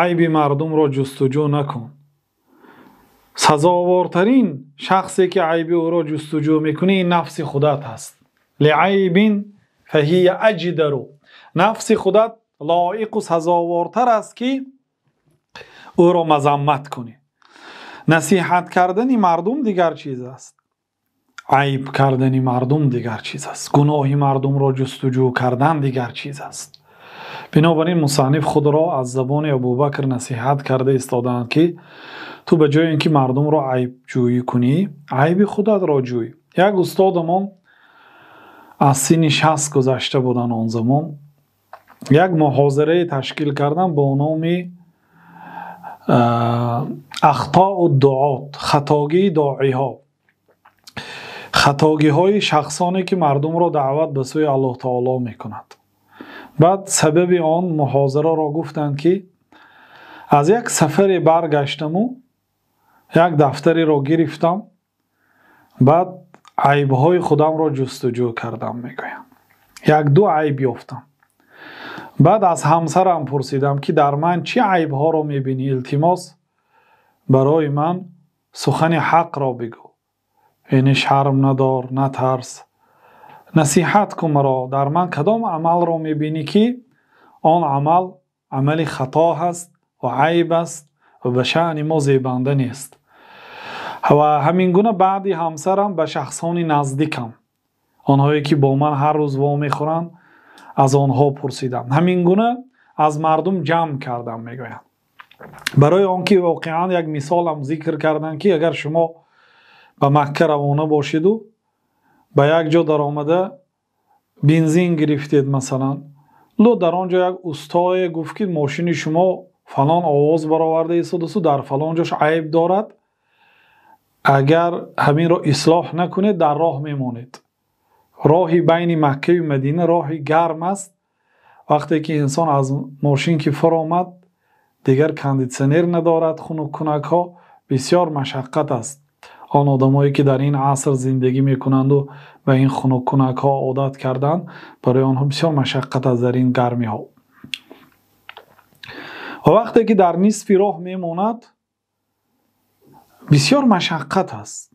айби мардумро ҷустуҷӯ накун. Сазовортарин шахсе ки айби ӯро ҷустуҷӯ мекунӣ ин нафси худат аст. Лиайбин фаҳия аҷдару, нафси худат лоиқу сазовортар аст ки ӯро мазаммат кунӣ. Насиҳат кардани мардум дигар чиз аст, айб кардани мардум дигар чиз аст, гуноҳи мардумро ҷустуҷӯ кардан дигар чиз аст. Бинобар ин мусанниф худро аз забони Абубакр насиҳат карда истодаанд ки ту ба ҷои инки мардумро айбҷӯӣ кунӣ, айби худатро ҷӯй. Як устодамон аз синни 60 гузашта буданд он замон, як муҳозирае ташкил карданд бо номи ахтоу дуот, хатогии доиҳо, хатогиҳои шахсоне ки мардумро даъват ба сӯи Аллоҳ таоло мекунад. Баъд сабаби он муҳозираро гуфтанд ки аз як сафаре баргаштаму як дафтареро гирифтам, баъд айбҳои худамро ҷустуҷӯ кардам, мегӯям як-ду айб ёфтам. Баъд аз ҳамсарам пурсидам ки дар ман чӣ айбҳоро мебинӣ, илтимос барои ман сухани ҳақро бигӯ, яъне шарм надор, натарс, насиҳат кун маро, дар ман кадом амалро мебинӣ ки он амал амали хато ҳаст ва айб аст ва ба шаъни мо зебанда нест. Ва ҳамин гуна баъди ҳамсарам ба шахсони наздикам, онҳое ки бо ман ҳар рӯз вомехӯранд, аз онҳо пурсидам. Ҳамин гуна аз мардум ҷамъ кардам, мегӯянд. Барои он ки воқеан як мисолам зикр карданд ки агар шумо ба Макка равона бошиду ба як ҷо даромада бензин гирифтед масалан, ло дар он ҷо як устое гуфт ки мошини шумо фалон овоз бароварда истодасту дар фалон ҷош айб дорад, агар ҳаминро ислоҳ накунед дар роҳ мемонед. Роҳи байни Маккаю Мадина роҳи гарм аст. Вақте ки инсон аз мошин ки фаромад, дигар кондитсионер надорад, хунуккунакҳо, бисёр машаққат аст. Он одамое ки дар ин аср зиндагӣ мекунанду ба ин хунуккунакҳо одат карданд, барои онҳо бисёр машаққат аст дар ин гармиҳо. Ва вақте ки дар нисфи роҳ мемонад, бисёр машаққат аст.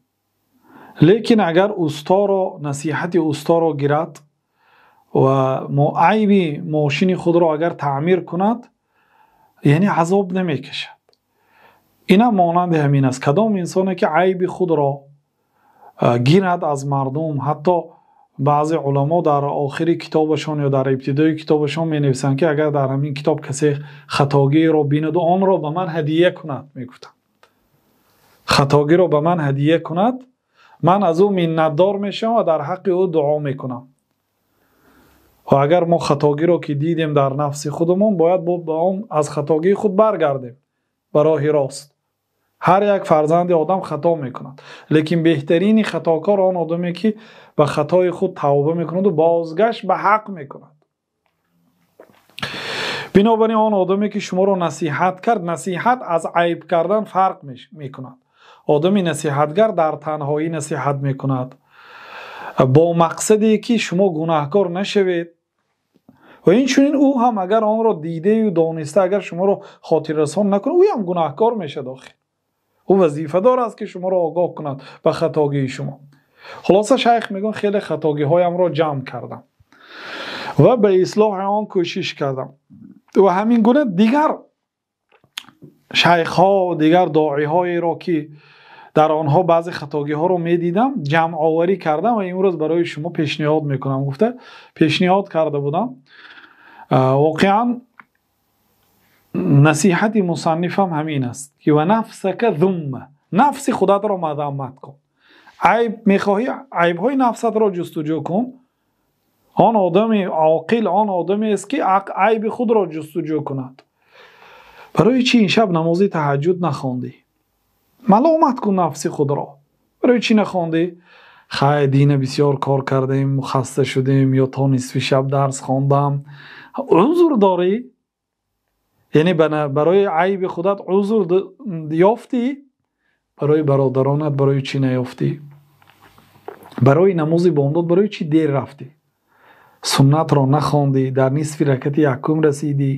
Лекин агар усторо, насиҳати усторо гирад ва айби мошини худро агар таъмир кунад, яъне азоб намекашад. Инам монанди ҳамин аст. Кадом инсоне ки айби худро гирад аз мардум, ҳатто баъзе уламо дар охири китобашон ё дар ибтидои китобашон менависанд, ки агар дар ҳамин китоб касе хатогиро бинад, онро ба ман ҳадия кунад, мегуфтанд. Хатогиро ба ман ҳадия кунад, ман аз ӯ миннатдор мешавам ва дар ҳаққи ӯ дуо мекунам. Ва агар мо хатогиро ки дидем дар нафси худамон, бояд ба он аз хатогии худ баргардем ба роҳи рост. Ҳар як фарзанди одам хато мекунад, лекин беҳтарини хатокор он одаме ки ба хатои худ тавба мекунад ва бозгашт ба ҳақ мекунад. Бинобар ин он одаме ки шуморо насиҳат кард, насиҳат аз айб кардан фарқ мекунад. Одами насиҳатгар дар танҳоӣ насиҳат мекунад бо мақсаде ки шумо гунаҳкор нашавед, ва инчунин ӯ ҳам агар онро дидаю дониста агар шуморо хотиррасон накунад, ӯ ҳам гунаҳкор мешавад. Охир ӯ вазифадор аст ки шуморо огоҳ кунад ба хатогии шумо. Хулоса, шайх мегӯяд, хеле хатогиҳоямро ҷамъ кардам ва ба ислоҳи он кӯшиш кардам. Ва ҳамин гуна дигар шайхҳо, дигар доиҳоеро ки дар онҳо баъзе хатогиҳоро медидам, ҷамъоварӣ кардам ва имрӯз барои шумо пешниҳод мекунам гуфта пешниҳод карда будам. Воқеан насиҳати мусаннифам ҳамин аст ки ва нафсака зумма, нафси худатро мазаммат кун. Айб мехоҳӣ, айбҳои нафсатро ҷустуҷӯ кун. Он одами оқил он одамест ки айби худро ҷустуҷӯ кунад. Барои чӣ ин шаб намози таҳаҷҷуд нахондӣ? Маломат кун нафси худро. Барои чӣ нахондӣ? Хай, дина бисёр кор кардем, хаста шудем, ё то нисфи шаб дарс хондам. Узр дорӣ? Яъне барои айби худат узр ёфтӣ, барои бародаронат барои чӣ наёфтӣ? Барои намози бомдод барои чӣ дер рафтӣ? Суннатро нахондӣ, дар нисфи ракати якум расидӣ,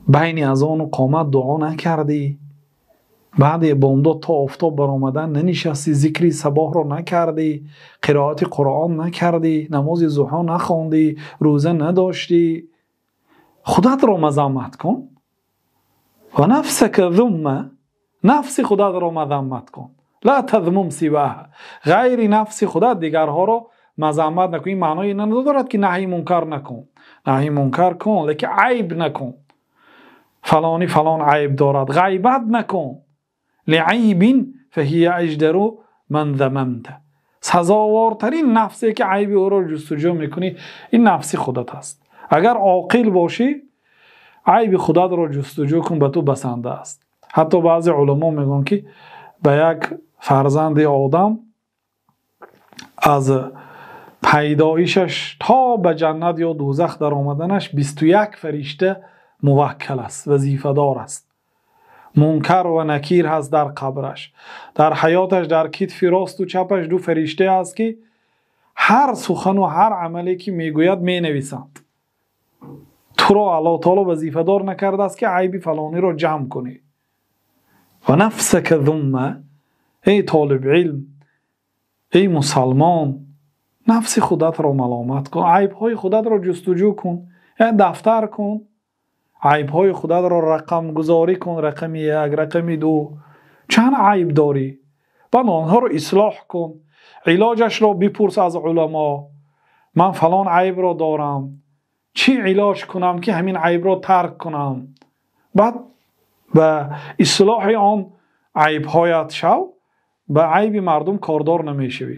байни азону қомат дуо накардӣ, баъди бомдод то офтоб баромадан нанишастӣ, зикри сабоҳро накардӣ, қироати Қуръон накардӣ, намози зуҳо нахондӣ, рӯза надоштӣ. Худатро мазаммат кун. Ва нафсака зумма, нафси худатро мазаммат кун. Ла тазмум сиваҳа, ғайри нафси худат дигарҳоро мазаммат накун. Ин маънои инро надорад ки наҳи мункар накун. Наҳи мункар кун, лекин айб накун. Фалони фалон айб дорад, ғайбат накун. Лиайбин фаҳия аҷдару ман замамта. Сазовортарин нафсе ки айби ӯро ҷустуҷӯ мекунӣ, ин нафси худат аст. Агар оқил бошӣ, айби худатро ҷустуҷӯ кун, ба ту басанда аст. Ҳатто баъзе уламо мегӯянд ки ба як фарзанди одам аз пайдоишаш то ба ҷаннат ё дӯзах даромаданаш 21 фаришта муваккал аст, вазифадор аст. Мункар ва накир ҳаст дар қабраш. Дар ҳаёташ дар китфи росту чапаш ду фаришта ҳаст ки ҳар сухану ҳар амале ки мегӯяд менависанд. Туро Аллоҳ таоло вазифадор накардааст ки айби фалониро ҷамъ кунӣ. Ва нафсака зумма, эй толиби илм, эй мусалмон, нафси худатро маломат кун, айбҳои худатро ҷустуҷӯ кун, як дафтар кун, айбҳои худатро рақамгузорӣ кун, рақами як, рақами ду, чанд айб дорӣ, баъд онҳоро ислоҳ кун, илоҷашро бипурс аз уламо. Ман фалон айбро дорам, чӣ илоҷ кунам ки ҳамин айбро тарк кунам? Баъд ба ислоҳи он айбҳоят шав, ба айби мардум кордор намешавӣ.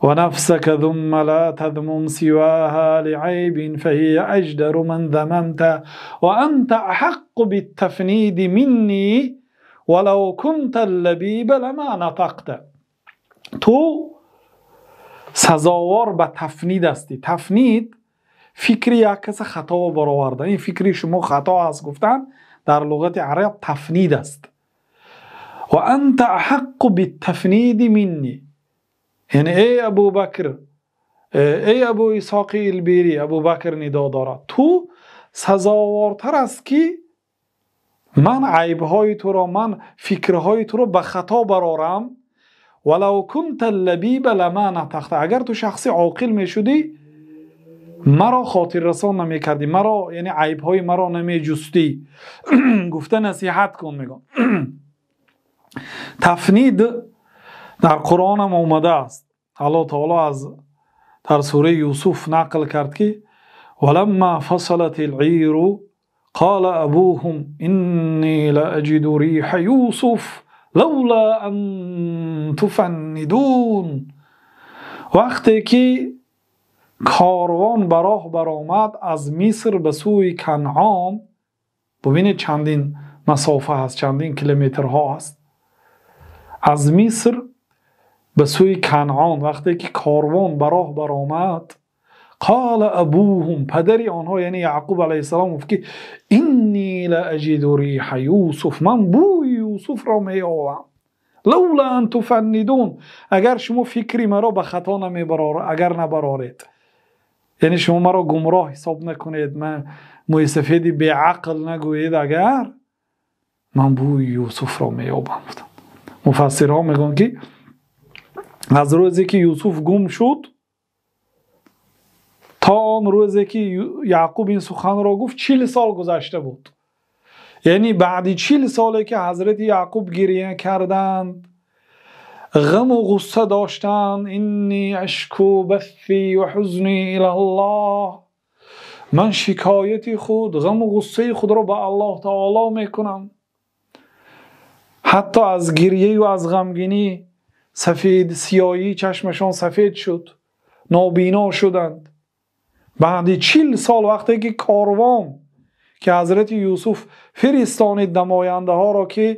Ва нафсака зумма ла тадмум сиваҳа лиайбин фаҳия аҷдару ман замамта ва анта аҳаққу биттафниди минни валав кунта ллабиба лама натақта. Ту сазовор ба тафнид ҳастӣ. Тафнид фикри як каса хато баровардан. Ин фикри шумо хато аст гуфтан дар луғати араб тафнид аст. Ва анта аҳаққу биттафниди минни. Яъне эй Абубакр, эй Абу Исҳоқи Илбирӣ, Абубакр нидо дорад, ту сазовортар аст ки ман айбҳои туро, ман фикрҳои туро ба хато барорам. Валав кунта лабиба лама натахта. Агар ту шахси оқил мешудӣ, маро хотиррасон намекардӣ, маро, яъне айбҳои маро намеҷустӣ. Гуфта насиҳат кун, мегӯям. Тафнид дар Қуръон ҳам омадааст. Аллоҳ таоло аз дар сураи Юсуф нақл кард ки валамма фасалатил ийру қола абуҳум инни лааҷиду риҳа Юсуф лавла ан туфаннидун. Вақте ки корвон ба роҳ баромад аз Миср ба сӯи Канъон, бубинед чандин масофа ҳаст, чандин километрҳо ҳаст, аз Миср ба сӯи Канъон вақте ки корвон ба роҳ баромад, қола абуҳум, падари онҳо яъне Яъқуб алайҳиссалом гуфт ки инни лааҷиду риҳа Юсуф, ман бӯи Юсуфро меёбам. Лавла ан туфаннидун, агар шумо фикри маро ба хато намебарор, агар набароред, яъне шумо маро гумроҳ ҳисоб накунед, ман мӯйсафеди беақл нагӯед, агар ман бӯи Юсуфро меёбам. Муфассирҳо мегӯянд ки аз рӯзе ки Юсуф гум шуд то он рӯзе ки Яъқуб ин суханро гуфт 40 сол гузашта буд. Яъне баъди 40 соле ки ҳазрати Яъқуб гирия карданд, ғаму ғусса доштанд, инни ашку басси ва ҳузни илаллоҳ, ман шикояти худ, ғаму ғуссаи худро ба Аллоҳ таоло мекунам. Ҳатто аз гирияю аз ғамгинӣ сафед сиёҳии чашмашон сафед шуд, нобино шуданд. Баъди 40 сол вақте ки корвон ки ҳазрати Юсуф фиристонид намояндаҳоро ки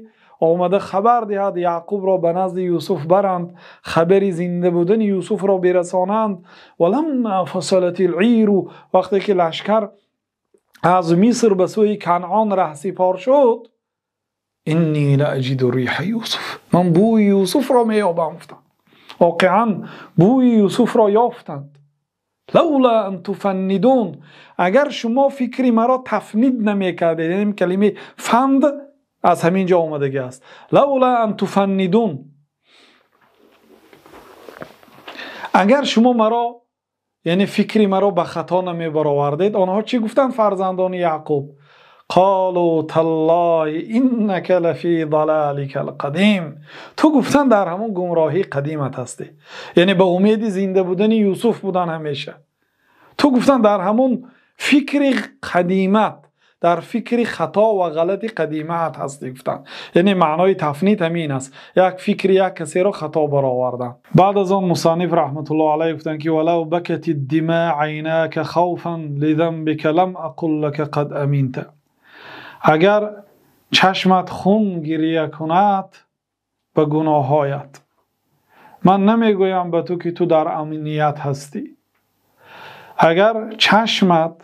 омада хабар диҳад, Яъқубро ба назди Юсуф баранд, хабари зинда будани Юсуфро бирасонанд. Валамма фасалатил ийру, вақте ки лашкар аз Миср ба сӯи Канъон раҳсипор шуд, инни лааҷиду риҳа Юсуф, ман бӯи Юсуфро меёбам гуфтанд. Воқеан бӯи Юсуфро ёфтанд. Лавла ан туфаннидун, агар шумо фикри маро тафнид намекардед, яъне калимаи фанд аз ҳамин ҷо омадагӣ аст. Лавла ан туфаннидун, агар шумо маро, яъне фикри маро ба хато намебаровардед. Онҳо чӣ гуфтанд фарзандони Яъқуб? Қолу таллоҳи иннака лафи далаликал қадим, ту гуфтанд дар ҳамон гумроҳии қадимат ҳастӣ, яъне ба умеди зинда будани Юсуф будан ҳамеша. Ту гуфтанд дар ҳамон фикри қадимат, дар фикри хато ва ғалати қадимат ҳастӣ гуфтанд. Яъне маънои тафнид ҳамин аст, як фикри як касеро хато баровардан. Баъд аз он мусанниф раҳматуллоҳ алайҳ гуфтанд ки валав бакати ддима айнака хавфан лизанбика лам ақул лака қад аминта, агар чашмат хун гирия кунад ба гуноҳҳоят, ман намегӯям ба ту ки ту дар амният ҳастӣ. Агар чашмат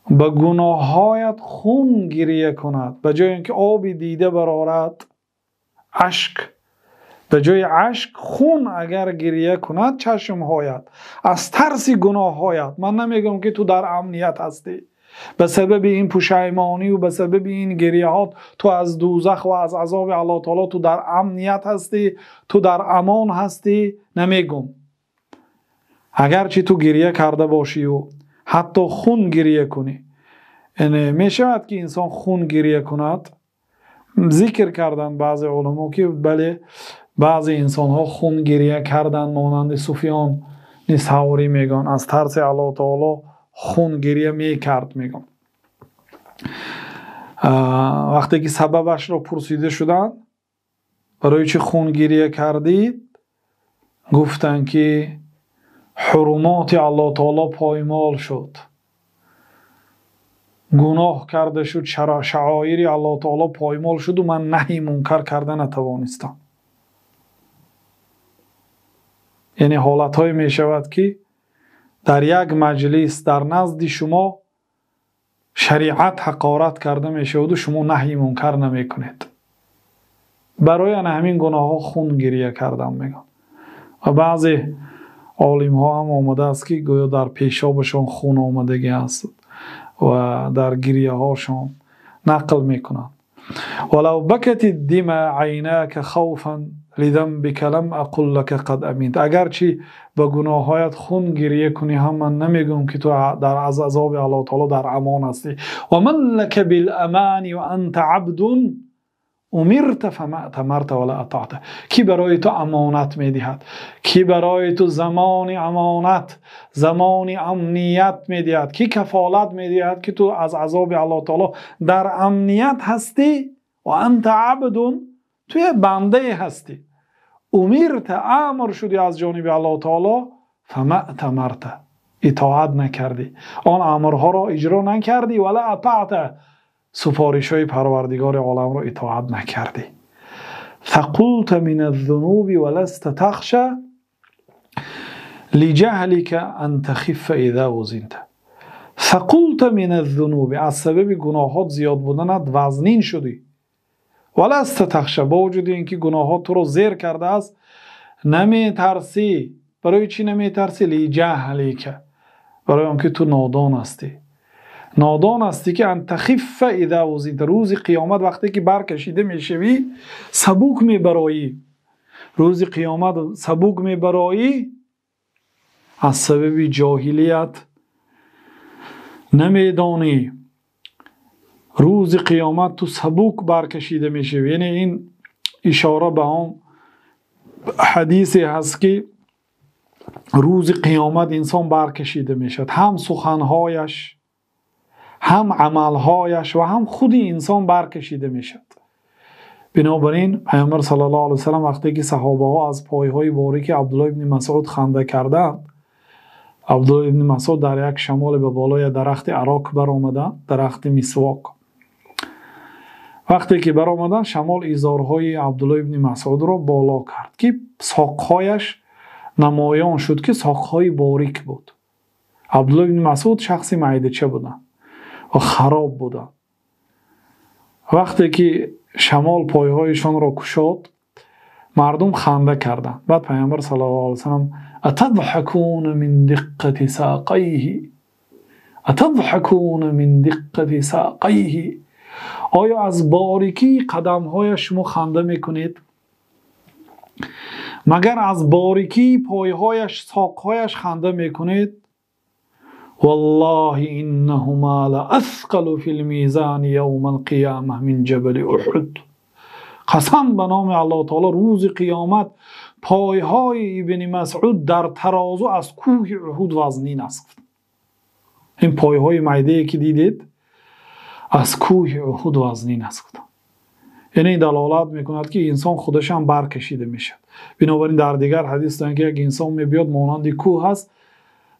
ба гуноҳҳоят хун гирия кунад, ба ҷои инки оби дида барорад ашк, ба ҷои ашк хун агар гирия кунад чашмҳоят аз тарси гуноҳҳоят, ман намегӯям ки ту дар амният ҳастӣ. Ба сабаби ин пушаймонӣ ва ба сабаби ин гирияҳот ту аз дӯзах ва аз азоби Аллоҳ таоло ту дар амният ҳастӣ, ту дар амон ҳастӣ намегӯм. Агарчи ту гирия карда бошию ҳатто хун гирия кунӣ, яъне мешавад ки инсон хун гирия кунад. Зикр карданд баъзе уламо ки бале, баъзе инсонҳо хун гирия карданд, монанди Суфён Саврӣ мегӯянд, аз тарси Аллоҳ таоло хун гирия мекард мегӯянд. Вақте ки сабабашро пурсида шуданд, барои чӣ хун гирия кардид, гуфтанд ки ҳурумоти Аллоҳ таоло поймол шуд, гуноҳ карда шуд, шаоири Аллоҳ таоло поймол шуду ман наҳи мункар карда натавонистам. Яъне ҳолатҳое мешавад ки дар як маҷлис дар назди шумо шариат ҳақорат карда мешаваду шумо наҳи мункар намекунед. Барои ана ҳамин гуноҳҳо хун гирия кардам мегӯянд. Ва баъзе олимҳо ҳам омадааст, ки гӯё дар пешобашон хун омадагӣ аст ва дар гирияҳошон нақл мекунанд. ولو بكت الدماء عيناك خوفا لذنبك لم أقل لك قد أمنت. اگرچه ба гуноҳҳоят хун гирия кунӣ ҳам ман намегӯям, ки ту дар аз азоби Аллоҳ таоло дар амон ҳастӣ. ومن لك بالأمان وأنت عبد أمرت فما أتمرت ولا أطعت. Ки барои ту амонат медиҳад? Ки барои ту замони амонат, замони амният медиҳад? Ки кафолат медиҳад, ки ту аз азоби Аллоҳ таоло дар амният ҳастӣ? وأنت عبد, ту як бандае ҳастӣ. أمرت, амр шудӣ аз ҷониби Аллоҳ таоло, فما ائتمرت, итоат накардӣ, он амрҳоро иҷро накардӣ, ولا أطعت, супоришҳои Парвардигори оламро итоат накардӣ. ثقلت من الذنوب ولست تخشى لجهلك أن تخف إذا وزنت. ثقلت من الذنوب, аз сабаби гуноҳот зиёд буданат вазнин шудӣ. ولست تخشى, бо вуҷуди ин ки гуноҳот туро зер кардааст, наметарсӣ. Барои чӣ наметарсӣ? لجهلك, барои он ки ту нодон ҳастӣ. Нодон ҳастӣ, ки أن تخف إذا وزنت, рӯзи қиёмат вақте ки баркашида мешавӣ, сабук мебароӣ. Рӯзи қиёмат сабук мебароӣ аз сабаби ҷоҳилият намедонӣ, рӯзи қиёмат ту сабук баркашида мешавӣ. Яъне ин ишора ба он ҳадисе ҳаст, ки рӯзи қиёмат инсон баркашида мешавад, ҳам суханҳояш, ҳам амалҳояш ва ҳам худи инсон баркашида мешавад. Бинобар ин Паёмбар саллаллоҳу алайҳи васаллам вақте ки саҳобаҳо аз пойҳои борики Абдуллоҳ ибни Масъуд ханда карданд, Абдуллоҳ ибни Масъуд дар як шамоле ба болои дарахти арок баромаданд, дарахти мисвок. Вақте ки баромаданд, шамол изорҳои Абдуллоҳ ибни Масъудро боло кард, ки соқҳояш намоён шуд, ки соқҳои борик буд. Абдуллоҳ ибни Масъуд шахси майдача буданд ва хароб буданд. Вақте ки шамол пойҳояшонро кушод, мардум ханда карданд. Баъд Паёмбар саллаллоҳу алайҳи васаллам: أتضحكون من دقة ساقيه، أتضحكون من دقة ساقيه, оё аз борикии қадамҳояш шумо ханда мекунед? Магар аз борикии пойҳояш, соқҳояш ханда мекунед? والله إنهما لأثقل في الميزان يوم القيامة من جبل أحد. Қасам ба номи Аллоҳ таоло, рӯзи қиёмат пойҳои Ибни Масъуд дар тарозу аз кӯҳи Уҳуд вазнин аст. Ин пойҳои майдае, ки дидед, аз кӯҳи Уҳуд вазнин аст. Яъне далолат мекунад, ки инсон худашам баркашида мешавад. Бинобар ин дар дигар ҳадис дорем, ки як инсон мебиёд, монанди кӯҳ аст,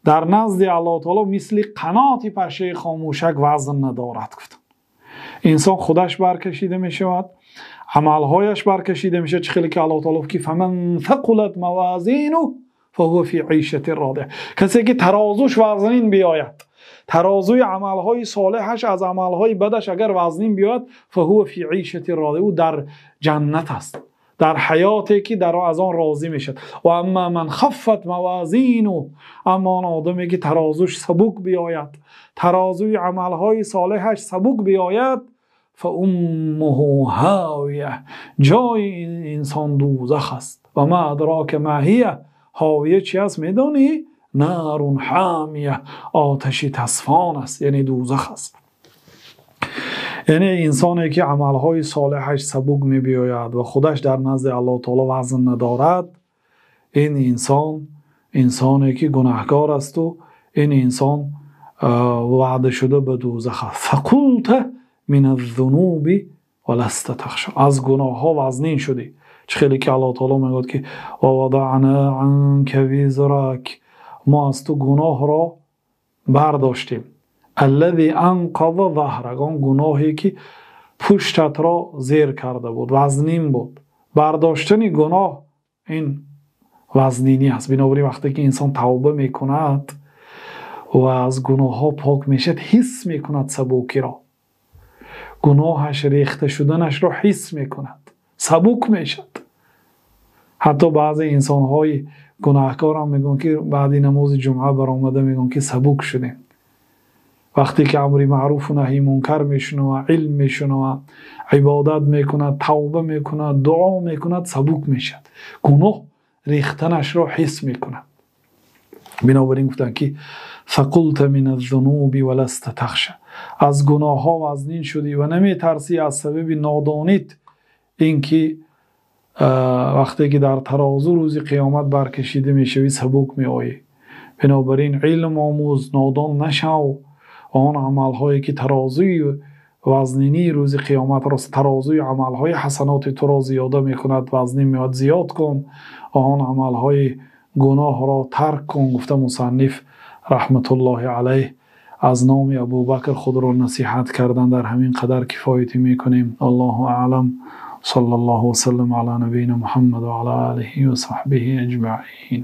дар назди Аллоҳ таоло мисли қаноти пашшаи хомӯшак вазн надорад, гуфтанд. Инсон худаш баркашида мешавад, амалҳояш баркашида мешавад. Чӣ хеле ки Аллоҳ таоло ки فمن ثقلت موازينه فهو في عيشة راضية. Касе ки тарозуш вазнин биёяд, тарозуи амалҳои солеҳаш аз амалҳои бадаш агар вазнин биёяд, فهو في عيشة راضية, ӯ дар ҷаннат аст, дар ҳаёте ки дар аз он розӣ мешавад. وأما من خفت موازينه, аммо он одаме ки тарозуш сабук биёяд, тарозуи амалҳои солеҳаш сабук биёяд, فأمه هاوية, ҷои ин инсон дӯзах аст. وما أدراك ما هيه, ҳовия чи аст, медонӣ? نار حامية, оташи тасфон аст, яъне дӯзах аст. Яъне инсоне ки амалҳои солеҳаш сабук мебиёяд ва худаш дар назди Аллоҳ таоло вазн надорад, ин инсон инсоне ки гунаҳкор асту ин инсон ваъда шуда ба дӯзах аст. ثقلت من الذنوب ولست تخشى, аз гуноҳҳо вазнин шудӣ. Чӣ хеле ки Аллоҳ таоло мегӯяд, ки ووضعنا عنك وزرك, мо аз ту гуноҳро бардоштем. الذي أنقض ظهرك, он гуноҳе ки пуштатро зер карда буд, вазнин буд. Бардоштани гуноҳ ин вазнинӣ аст. Бинобар ин вақте ки инсон тавба мекунад ва аз гуноҳҳо пок мешавад, ҳис мекунад сабукиро, гуноҳаш рехта шуданашро ҳис мекунад, Сабук мешавад. Ҳатто баъзе инсонҳои гунаҳкор ҳам мегӯянд, ки баъди намози ҷумъа баромада мегӯянд, ки сабук шудем. Вақте ки амри маъруф ва наҳйи мункар мешунавад, илм мешунавад, ибодат мекунад, тавба мекунад, дуо мекунад, сабук мешавад. Гуноҳ рехтанашро ҳис мекунад. Бинобар ин гуфтанд, ки фақулта миназ-зунуби ва ласта тахша. Аз гуноҳҳо вазнин шудӣ ва наметарсӣ аз сабаби нодонит, инки вақте ки дар тарозу рӯзи қиёмат баркашида мешавӣ, сабук меоӣ. Бинобар ин илм омӯз, нодон нашав ва он амалҳое ки тарозуи вазнинии рӯзи қиёматро, тарозуи амалҳои ҳасаноти туро зиёда мекунад, вазнин меояд, зиёд кун ва он амалҳои гуноҳро тарк кун. Гуфта мусанниф раҳматуллоҳи алайҳ аз номи Абӯбакр худро насиҳат кардан дар ҳамин қадар кифоят мекунем. Аллоҳу аълам. Саллаллоҳу васаллам ало набийина Муҳаммад ва ало олиҳи ва саҳбиҳи аҷмаин.